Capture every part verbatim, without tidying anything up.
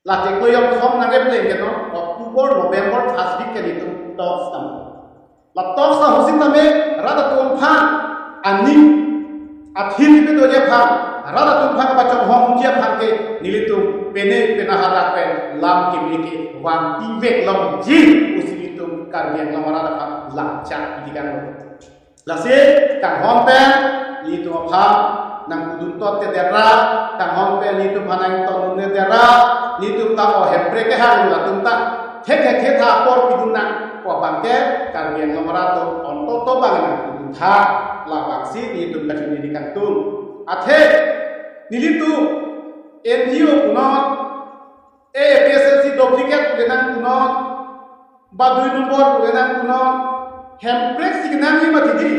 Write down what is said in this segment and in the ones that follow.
La kekloiyong thom nangkepleng ke no, October, November, first week ke nelitum talks tam. La talks ta husik tame rat atum aphan aning athir kepedoji aphan, rat atum aphan kapachonghongji aphan ke nelitum pene pena hadak pen lam keme kevang tivek longji pusi nelitum Karbi Anglong arat aphan langchak pidikang lo. Lasi kanghon pen nelitum aphan nangkedun tot te dera, kanghon pen nelitum aphan nangtondun te dera, nelitum ta o Hemprek kehang latum ta thek thek thek tha apor pidun nang pu abang ke Karbi Anglong arat atum ontoto bang nangkedun tha, labangsi nelitum kachini di kangtung. Athe nelitum N G O punot, APHLC duplicate pu kenang punot, ba dui nombor pu kenang punot, Hemprek si kenangji mati di.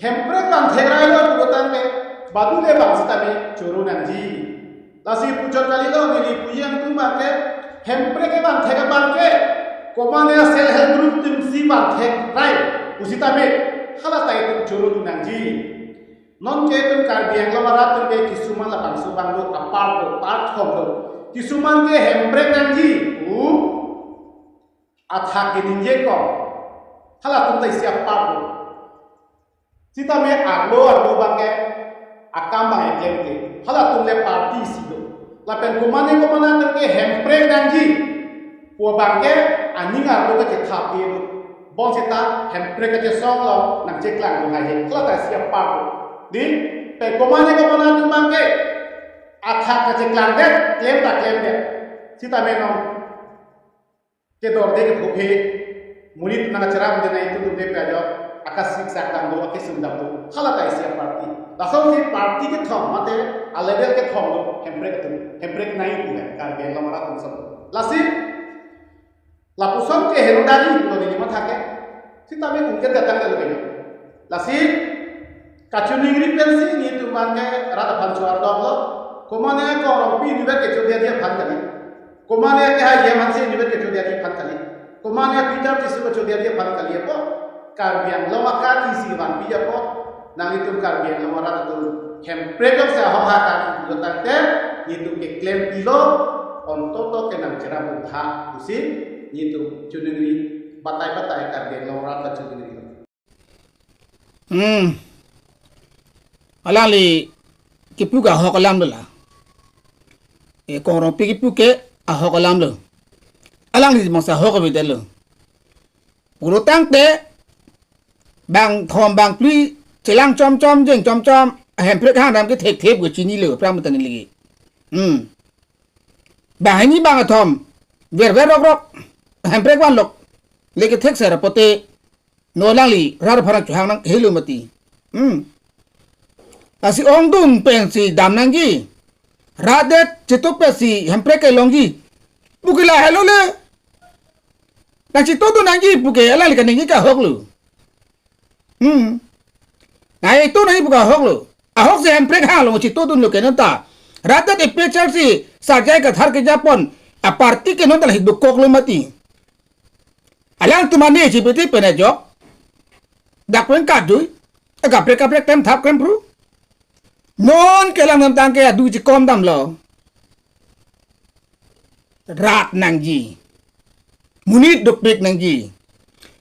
Hemprek bang thek rai lo pu tangte, badu le bang sitame choro nangji. Lasi puchot kali lo neli pu yang tum bang ke, Hemprek ke bang thek abang ke, komane self help group atum si bang thek rai pusitame, hala ta itum choro dun nangji. Non ke itum Karbi Anglong arat atum ke kisuman labangso bang lo, apart lo, part thom lo. Kisuman ke Hemprek nangji pu athak keningje ko. Halatum ta isi apart lo. Sitame arlo arlo bang ke akam bang eklem ke. Halatum le party isi lo. Lapen komane komane atum ke Hemprek nangji pu abang ke aning arlo kachethap ke lo. Bonseta Hemprek kachesong lo nangcheklang lo hai he. Hala ta isi apart lo. Di, pen komane komane atum bang ke athak kacheklang det, klem ta klem det. Sitame non kedorde kethophe, monit nangcherap de nai tu tunde pe ajo, akasik sak dam do, akesung dam do, hala ta isi aparty. Lason si party kethom mate, a level kethom lo, Hemprek atum, Hemprek nai tu le, Karbi Anglong arat atum song. Lasi, lapuson ke henodari, lo neli matha ke, sitame ungket datang lo kenya. Lasi, kachiningri pensi nelitum bang ke rat aphan chuar dok lo. Komane Kong Rongpi inutvet kechodia dia aphan kali. Komane ke ha yem hanse inutvet kechodia dia aphan kali. Komane Peter Tisso kechodia dia aphan kali apo. Karbi Anglong akar isi vanpi apo. Nanglitum Karbi Anglong arat atum Hemprek jongsi ahok ha kar isi lo tangte, nelitum keklem pilo, ontoto ke nangcherap bung tha pusi nelitum chiningri, batai batai Karbi Anglong arat ta chiningri. Hmm. Alangli kipu ke ahok alam lo la. E, Kong Rongpi kipu ke ahok alam lo. Alangli mangsa ahok avedetlo. Pulo tangte bang thom bang phli chelang chom chom jeng chom chom, Hemprek hang dam ke thek thek pu chinilo, pram tani lagi. Hmm. Bang hini bang athom ver ver rok rok, Hemprek vanlok, leke thek sera pote, no alangli rat aphan chohang nang helo mati. Hmm. Lasi ongdung pensi dam nangji. Rat det chetok pensi Hemprek kelongji pu ke lahelo le. Nangchetokdun nangji pu ke alangli kaningje ke ahok lo. Hmm. Nangchetok nangji pu ke ahok lo. Ahok si Hemprek hang along chetokdun lo ke nonta. Rat det APHLC Sarjai Kathar kejapon aparty ke nonta lahi dokok lo mati. Alangtum ane chipiti pen ajok. Dak pen kadui. Kaprek kaprek tem thap krem phru. Non ke alangtum tangke adu chikom damlo. Rat nangji. Monit dopik nangji.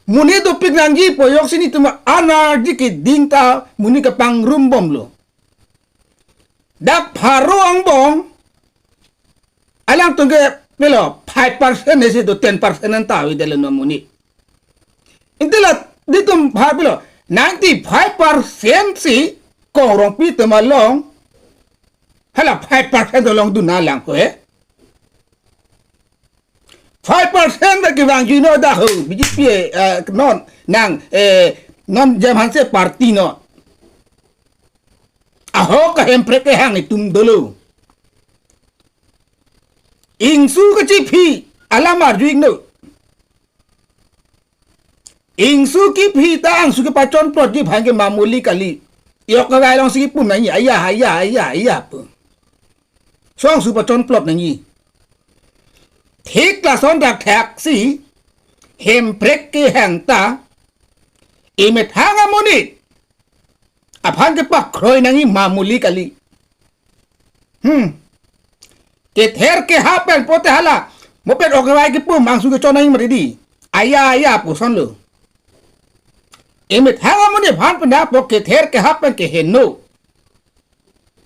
Monit dopik nangji pu ajoksi nelitum anarji keding ta monit kapangrum bomlo. Dak pharo angbong alangtum ke pilo five percent isi do ten percent anta avedetlo non monit. Inte la nelitum phar pilo ninety-five percent si Kong Rongpi atum along. Hala five percent along dun nanglang ko, eh? Five percent ba kevangjuino dak ho, BJP, eh, non, nang, eh, non jam hanse party non. Ahok ka Hemprek kehang itum dolo. Ingsu kachiphi alam arju ikno. Ingsu kiphi ta angsu kepachonplotji aphan ke mamuli kali. Yok kavai alongsi kipum nangji, aya, aya, aya, aya pu. So angsu pachonplot nangji. Thik lason dak thak si Hemprek kehang ta emethang amonit aphan kepakroi nangji mamuli kali. Hmm. Kether kehap pen pote hala, mo pen oke vai kipu mangsu kechon nangji mati di. Aya aya pusonlo. Emethang amonit aphan pen dak po kether kehap pen keheno.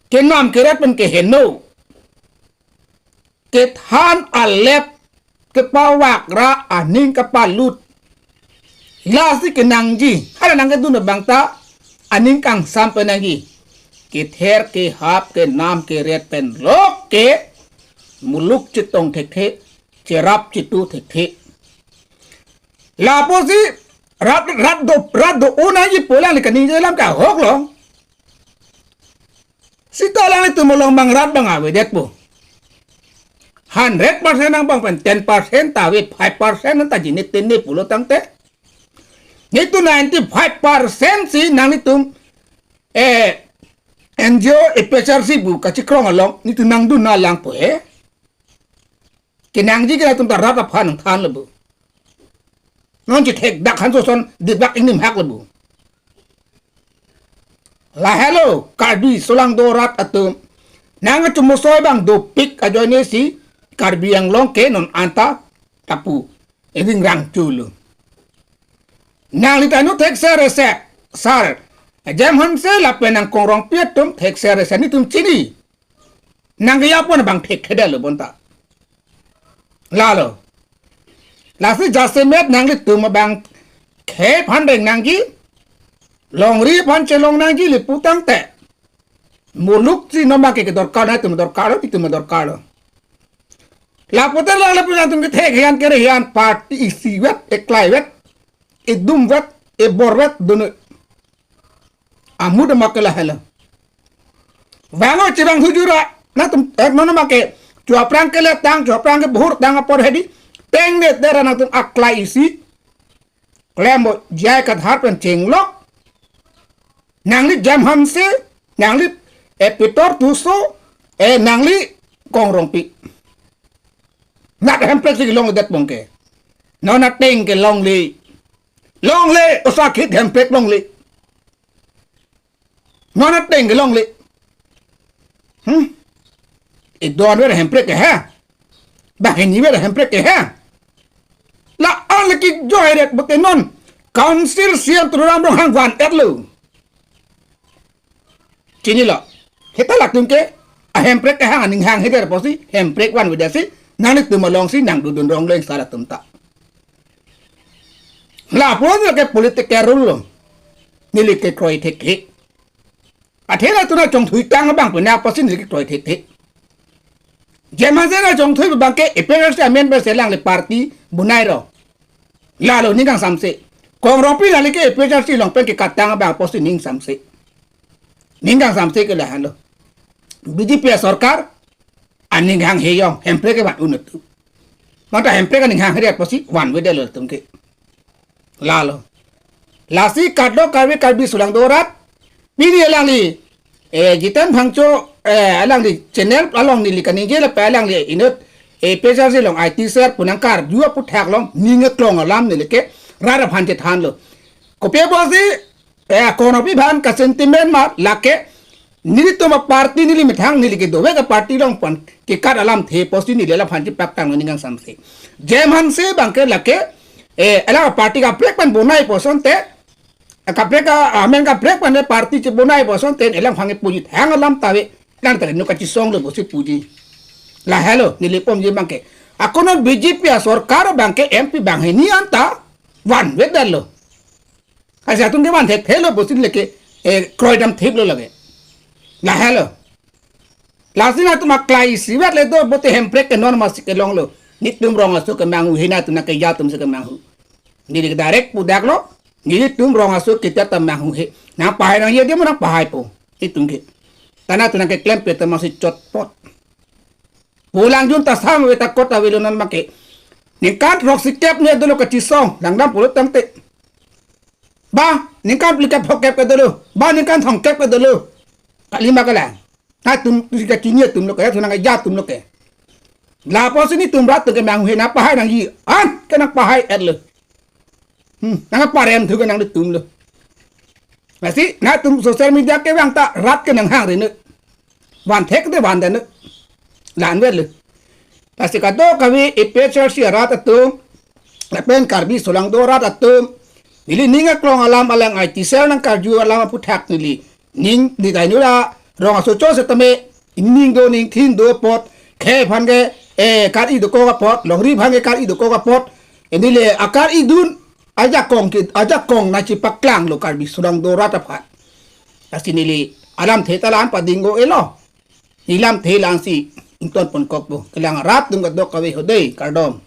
Kenam keret pen keheno. Kethan alep kepavak ra aning kapalut. Lasi kenangji, hala nangkedun abang ta aning kangsam pen nangji. Kether kehap kenam keret pen lo ke muluk chetong thekthe, cherap chetu thekthe. Lapusi rat rat do rat do-o nangji pu alangli kaningje alam ke ahok lo. Seta alanglitum along abang rat abang avedet po. Hundred percent angbong pen ten percent ta ave, five percent ta jine tene pulo tangte. Netum ninety-five percent si nanglitum, eh, N G O, A P H L C pu kachekrong along netum nangdun nanglang po he. Kenangji ke latum ta rat aphan nangthan lo pu. Non chethek dak han soson dibak ingnim hak lo pu. Lahelo Karbi solangdo rat atum. Nangkachomoso abang dopik ajoine si Karbi Anglong ke non anta tapu. Evingrang chulo. Nangli ta nu thekser ese, sar. Jem Hanse lapen nang Kong Rongpi atum thekser ese, netum chini. Nangkeyapo abang thekthedetlo bonta. Lalo. Lasi jasemet nanglitum abang khei aphan deng nangji. Longri aphan chelong nangji le pu tangte. Muluk si non abang ke kedorkar, netum dorkar lo, netum dorkar lo. Lapote lo lapu nangtum kethek hian kere hian party isivet, eklaivet, edumvet, eborvet, dunu. Amud abang ke lahelo. Vango chibang hujura, nangtum, eh, non abang ke, chu aphrang keletang, chu aphrang kebohurtang apor hedi, peng ne tera nangtum aklai isi, klembo J I Kathar pen chenglok, nangli Jem Hanse, nangli, eh, Peter Tisso, eh, nangli Kong Rongpi. Nat Hemprek si kelongledet abang ke. Non ateng ke longle. Longle, osakit Hemprek longle. Non ateng ke longle. Hmm? Idon ver Hemprek ke ha. Banghini ver Hemprek ke ha. La-an le kejoi ret bote non. Council C E M Tuliram Ronghang van-etlo. Chinilo. Seta latum ke a Hemprek kehang aning hanghedet apotsi Hemprek vanvedet si nanglitum alongsi nangdodun rong leng sar atum ta. Lapu lo ke political rule lo. Neli kekroi thekthe. Athe latum nangchongthuitang abang pen apotsi neli kekroi thekthe. Jem Hanse nangchongthui abang ke A P H L C amen pen si alangli party bonai ro. Lalo ning kangsamse. Kong Rongpi lale ke A P H L C along pen kekatang abang apotsi ning samse. Ning kangsamse ke lahenlo. B J P asorkar aning hanghe jong Hemprek kevan unut tu. Mata Hemprek aning hanghe apotsi vanvedetlo latum ke. Lalo. Lasi kadokave Karbi solangdo rat. Pini alangli, eh, Jiten Phangcho, eh, alangli channel along neli kaningje lapen alangli inut, eh, A P H L C along I T cell pu nangkarju aputhak along ning keklong alam neli ke rat aphan chethanlo. Kopi apotsi, eh, Kong Rongpi aphan kasentiment ma lake, nelitum aparty neli methang neli kedovek aparty along pen kekat alamthe apotsi neli laphan chepaktanglo ning kangsamse. Jem Hanse abang ke lake, eh, alang aparty kaprek pen bonai pu asonte, kaprek a, amen kaprek pen le party chebonai pu asonte, alang aphan kepuji thang alam ta ave, alang ta nu kachesonglo pusi puji. Lahelo, neli pomji abang ke. Ako non B J P asorkar abang ke M P banghini anta vanvedetlo. Asi atum ke van thekthelo pusi le ke, eh, kroidam thiplo lake. Lahelo. Lasi nangtum aklai isivet le do bote Hemprek ke non masi kelonglo. Netum rong aso kemanghu he, nangtum nangkeja atum si kemanghu. Neli ke direct pudaklo. Netum rong aso kita ta manghu he. Nangpahai nangji adim nangpahaipo. Netum ke. Ta nangtum nangkeklem pen ta masi chotpot. Pu alangjun ta sam ave ta kot avelo non abang ke. Ningkan throksi kep ne dolo kachesong, langdam pulo tangte. Ba, ningkan phlikep phokep ke dolo. Ba, ningkan thomkep ke dolo. Kalima kalang. Nangtum si kachini atum lo ke, latum nangkeja atum lo ke. Lapusi netum rat atum kemanghu he nangpahai nangji. An, ke nangpahai-etlo. Hmm, nangparem thu ke nanglitum lo. Lasi, nangtum social media kevang ta rat ke nanghangre ne. Van thekte vandet ne. La-an vetlo. Lasi kadokave A P H L C arat atum lapen Karbi Solangdo arat atum, neli ning aklong alam alang ai teacher nangkarju alam aphuthak neli ning ni tainu la rong aso cho setame, ning do ning thin do apot, khei aphan ke eh kar-i dokok apot, longri aphan ke kar-i dokok apot, eh, neli akar-idun ajakong ke ajakong nangchipaklanglo Karbi Solangdo arat aphan. Lasi neli alamthe ta la-an pading-o-elo. Neli lamthe la-ansi ingtonpon kokpo. Kelang arat atum kadokave ho dei, kardom.